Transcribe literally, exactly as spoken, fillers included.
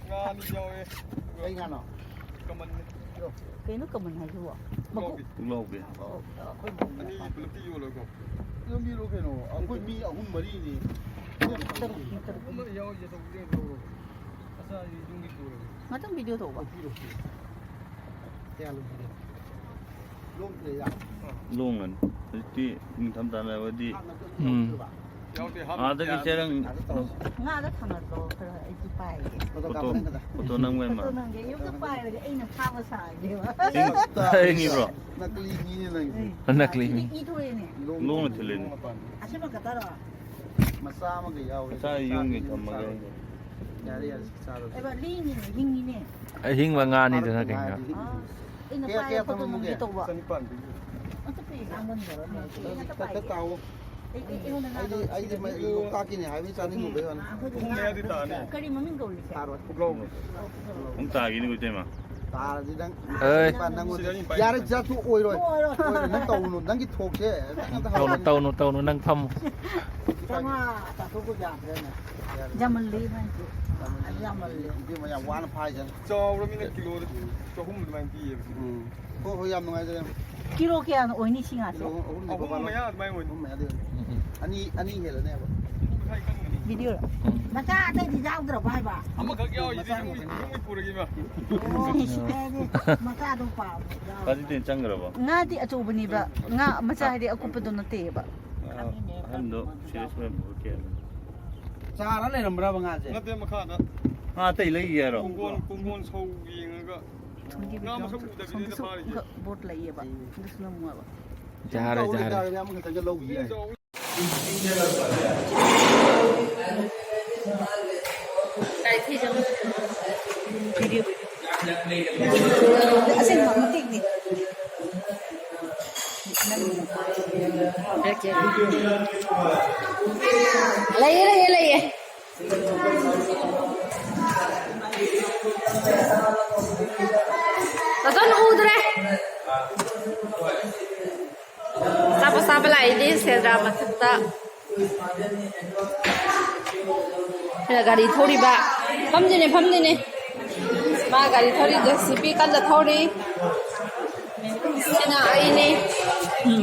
ꯉꯥ ꯑꯅꯤ ꯌꯥꯎꯋꯦ꯫ ꯀꯩ ꯉꯥꯅꯣ? ꯀꯃꯟꯅꯦ꯫ ꯀꯩꯅꯣ ꯀꯃꯟ ꯍꯥꯏꯁꯤꯕꯣ? ꯃꯀꯨ-, ꯄꯨꯛꯂꯥꯎꯕꯤ꯫ ꯄꯨꯛꯂꯥꯎꯕꯤ꯫ ꯑꯣ, ꯑꯩꯈꯣꯏ ꯑꯅꯤ ꯄꯨꯂꯞꯇꯤ ꯌꯣꯜꯂꯣꯏꯀꯣ? ꯌꯣꯝꯕꯤꯔꯣ ꯀꯩꯅꯣ? ꯑꯩꯈꯣꯏ ꯃꯤ ꯑꯍꯨꯝ ꯃꯔꯤꯅꯤ꯫ ꯇꯔꯨꯛ, ꯃꯤ ꯇꯔꯨꯛ꯫ ꯑꯃ ꯌꯥꯎꯔꯤꯁꯦ ꯑꯆꯧꯕꯁꯦ ꯑꯣꯏꯅ ꯂꯧꯔꯣ꯫ ꯃꯆꯥꯁꯤꯗꯤ ꯌꯨꯝꯒꯤ ꯄꯨꯔꯒꯦ꯫ ꯉꯥꯛꯇꯪ ꯚꯤꯗꯤꯑꯣ ꯇꯧꯕ꯫ ꯄꯤꯔꯣ, ꯄꯤꯔꯣ꯫ ꯀꯌꯥ ꯂꯧꯕꯤꯒꯦ? ꯂꯣꯡ ꯄ꯭ꯂꯦ ꯌꯥ꯫ ꯂꯣꯡꯉꯅꯤ꯫ ꯍꯧꯖꯤꯛꯇꯤ ꯅꯤꯡꯊꯝꯊꯥ ꯂꯩꯔꯗꯤ ꯎꯝ꯫ ꯌꯥꯎꯗꯦ, ꯍꯥꯞ ꯑꯥꯗꯒꯤ ꯌꯥꯅꯤ꯫ ꯆꯦꯔꯪ ꯉꯥꯗ ꯊꯥꯡꯒꯠꯂꯣ, ꯈꯔ ꯑꯩꯁꯨ ꯄꯥꯏꯒꯦ꯫ ꯐꯣꯇꯣ ꯐꯣꯇꯣ, ꯀꯥꯞꯄꯅꯦ ꯈꯛꯇ꯫ ꯐꯣꯇꯣ ꯅꯝꯕ ꯐꯣꯇꯣ ꯏꯃꯥ꯫ ꯅꯝꯒꯦ, ꯌꯨꯝꯗ ꯄꯥꯏꯔꯒ ꯑꯩꯅ ꯐꯥꯕ ꯁꯥꯒꯦꯕ꯫ ꯏꯪ-, ꯏꯪꯉꯤꯕ꯭ꯔꯣ? ꯅꯀꯂꯤ ꯃꯤꯅꯦ ꯅꯪꯁꯦ꯫ ꯅꯀꯂꯤ ꯃꯤ꯫ ꯏ ꯊꯣꯛꯑꯦꯅꯦ꯫ ꯂꯣꯡꯅ ꯊꯤꯜꯂꯤꯅꯦ꯫ ꯑꯁꯤꯃ ꯈꯛꯇꯔꯣ? ꯃꯆꯥ ꯑꯃꯒ ꯌꯥꯎꯔꯦ꯫ ꯃꯆꯥ ꯌꯨꯝꯒꯤ ꯃꯆꯥ ꯊꯝꯃꯒ꯫ ꯌꯥꯔꯦ, ꯌꯥꯔꯦ, ꯆꯥꯔꯣ꯫ ꯑꯦꯕ, ꯂꯤꯡꯉꯤꯅꯦ, ꯂꯤꯡꯉꯤꯅꯦ꯫ ꯑꯍꯤꯡꯕ ꯉꯥꯅꯤꯗꯅ ꯀꯩꯅꯣ꯫ ꯉꯥꯗꯤ ꯂꯤꯡꯉꯤ꯫ ꯑꯥ, ꯑꯩꯅ ꯀꯌꯥ, ꯄꯥꯏꯔ ꯀꯌꯥ ꯐꯣꯇꯣ ꯊꯝꯃꯝꯃꯨꯒꯦ? ꯅꯝꯒꯦ ꯇꯧꯕ꯫ ꯆꯅꯤꯄꯥꯟ ꯄꯤꯒꯦ꯫ ꯑꯝꯇ ꯄꯤꯒꯦ꯫ ꯇꯥꯡꯃꯟꯈ꯭ꯔꯕꯅꯦ꯫ ꯑꯩ ꯉꯥꯛꯇ ꯈꯔ ꯄꯥꯏꯒꯦ꯫ ꯇꯥꯛꯑꯣ꯫ ꯑꯩ, ꯑꯩ, ꯑꯩꯉꯣꯟꯗ ꯉꯥꯗꯣ ꯑꯩꯗꯤ, ꯑꯩꯗꯤ ꯁꯤꯗ ꯃꯩ ꯂꯣꯛꯇꯥꯛꯀꯤꯅꯦ ꯍꯥꯏꯕꯒꯤ ꯆꯥꯅꯤꯡꯉꯨꯕꯩ ꯋꯥꯅꯤ꯫ ꯑꯩꯈꯣꯏꯗꯤ ꯄꯨꯡ ꯃꯌꯥꯗꯤ ꯇꯥꯅꯤ꯫ ꯀꯔꯤ ꯃꯃꯤꯡ ꯀꯧꯔꯤꯒꯦ? ꯊꯥꯔꯣꯏ꯫ ꯄꯨꯛꯂꯥꯎꯕꯤ꯫ ꯑꯃꯨꯛ ꯇꯥꯈꯤꯅꯤ ꯏꯇꯩꯃ꯫ ꯇꯥꯔꯗꯤ ꯅꯪ ꯑꯦ꯫ ꯅꯪꯉꯣꯟꯗ ꯁꯤꯗ ꯑꯩꯅ ꯄꯥꯏ-, ꯌꯥꯔꯦ, ꯆꯥꯊꯣꯛ ꯑꯣꯏꯔꯣꯏ꯫ ꯑꯣꯏꯔꯣꯏ, ꯑꯣꯏꯔꯣꯏ, ꯅꯪ ꯇꯧꯅꯨ, ꯅꯪꯒꯤ ꯊꯣꯛꯁꯦ ꯅꯪ ꯑꯝꯇ ꯇꯧꯅꯨ, ꯍꯥꯎꯔꯣꯏ꯫ ꯇꯧꯅꯨ, ꯇꯧꯅꯨ, ꯅꯪ ꯐꯝꯃꯨ꯫ ꯆꯥꯝꯃꯉꯥ ꯇꯥꯊꯣꯛꯄ ꯌꯥꯗ꯭ꯔꯦꯅꯦ꯫ ꯌꯥꯔꯦ꯫ ꯌꯥꯝꯃꯜꯂꯦ ꯅꯪꯁꯨ꯫ ꯌꯥꯝꯃꯜꯂꯦ꯫ ꯌꯥꯝꯃꯜꯂꯦ꯫ ꯏꯕꯦꯝꯃ, ꯌꯥꯝ ꯋꯥꯅ ꯐꯥꯏꯗꯅ꯫ ꯆꯥꯎꯔꯃꯤꯅ ꯀꯤꯂꯣꯗ ꯆꯍꯨꯝ ꯑꯗꯨꯃꯥꯏꯅ ꯄꯤꯌꯦꯕ꯫ ꯎꯝ꯫ ꯍꯣꯏ, ꯍꯣꯏ, ꯌꯥꯝ ꯅꯨꯡꯉꯥꯏꯖꯔꯦ꯫ ꯀꯤꯂꯣ ꯀꯌꯥꯅ ꯑꯣꯏꯅꯤ ꯁꯤ ꯉꯥꯁꯦ? ꯀꯤꯂꯣ ꯑꯍꯨꯝꯗꯤ ꯑꯍꯨꯝ ꯀꯣꯕꯔ ꯃꯌꯥ ꯑꯗꯨꯃꯥꯏꯅ ꯑꯣꯏꯅꯤ꯫ ꯑꯍꯨꯝ ꯃꯌꯥꯗꯤ ꯑꯣꯏꯅꯤ꯫ ꯎꯝ꯫ ꯑꯅꯤ, ꯑꯅꯤ ꯍꯦꯜꯂꯅꯦꯕ꯫ ꯄꯨꯡ ꯃꯈꯥꯏ ꯀꯟꯒꯅꯤ꯫ ꯚꯤꯗꯤꯑꯣꯔꯣ? ꯎꯝ꯫ ꯃꯆꯥ ꯑꯇꯩꯗꯤ ꯌꯥꯎꯗ꯭ꯔꯕ ꯍꯥꯏꯕ? ꯑꯃꯈꯛ ꯌꯥꯎꯔꯤꯁꯤꯗꯤ ꯃꯆꯥ ꯌꯨꯝꯒꯤ, ꯌꯨꯝꯒꯤ ꯄꯨꯔꯒꯦꯕ꯫ ꯑꯣ, ꯃꯆꯥꯗꯣ ꯄꯥꯝꯃꯦ꯫ ꯌꯥꯎꯗ꯭ꯔꯕ꯫ ꯀꯥꯗꯤꯗꯦꯟ ꯆꯪꯈ꯭ꯔꯕꯣ? ꯉꯥꯗꯤ ꯑꯆꯧꯕꯅꯦꯕ꯫ ꯉꯥ ꯃꯆꯥ ꯍꯥꯏꯗꯤ ꯑꯀꯨꯞꯄꯗꯣ ꯅꯠꯇꯦꯕ꯫ ꯑ, ꯑꯍꯟꯗꯣ ꯁꯤꯔꯤꯌꯁ ꯑꯣꯏꯅ ꯄꯨꯔꯛꯀꯦ꯫ ꯆꯥꯔ ꯂꯩꯔꯝꯕ꯭ꯔꯕ ꯉꯥꯁꯦ? ꯅꯠꯇꯦ, ꯃꯈꯥꯗ꯫ ꯉꯥ ꯑꯇꯩ ꯂꯩꯈꯤ ꯍꯥꯏꯔꯣ? ꯀꯣꯡꯒꯣꯟ, ꯀꯣꯡꯒꯣꯟ ꯁꯧ ꯌꯦꯡꯉꯒ ꯁꯣꯝꯒꯤ ꯉꯥ ꯃꯁꯛ ꯎꯗꯕꯤꯗ ꯑꯩꯅ ꯁꯣꯝꯗꯁꯨ ꯐꯥꯔꯤꯁꯦ꯫ ꯑꯃꯨꯛꯀ ꯕꯣꯠ ꯂꯩꯌꯦꯕ꯫ ꯑꯗꯨꯁꯨ ꯅꯝꯃꯨ ꯍꯥꯏꯕ꯫ ꯌꯥꯔꯦ, ꯌꯥꯔꯦ꯫ ꯌꯥꯝ ꯈꯛꯇꯪꯒ ꯂꯧꯈꯤ ꯌꯥꯏ꯫ Video, video. ꯑꯁꯦꯡꯕ ꯃꯇꯦꯛꯅꯤ꯫ ꯂꯩꯌꯦ, ꯂꯩꯌꯦ, ꯂꯩꯌꯦ꯫ ꯅꯇꯣꯟ ꯎꯗ꯭ꯔꯦ꯫ ꯑꯆꯥꯄꯣꯠ ꯆꯥꯕ ꯂꯥꯛꯏꯅꯦ ꯁꯦꯟꯗ꯭ꯔꯥ ꯃꯊꯛꯇ꯫ ꯁꯤꯅ ꯒꯥꯔꯤ ꯊꯧꯔꯤꯕ꯫ ꯐꯝꯗꯣꯏꯅꯦ, ꯐꯝꯗꯣꯏꯅꯦ꯫ ꯃꯥ ꯒꯥꯔꯤ ꯊꯧꯔꯤ, JCB ꯀꯟꯅ ꯊꯧꯔꯤ꯫ ꯁꯤꯅ ꯑꯩꯅꯦ꯫ ꯎꯝ꯫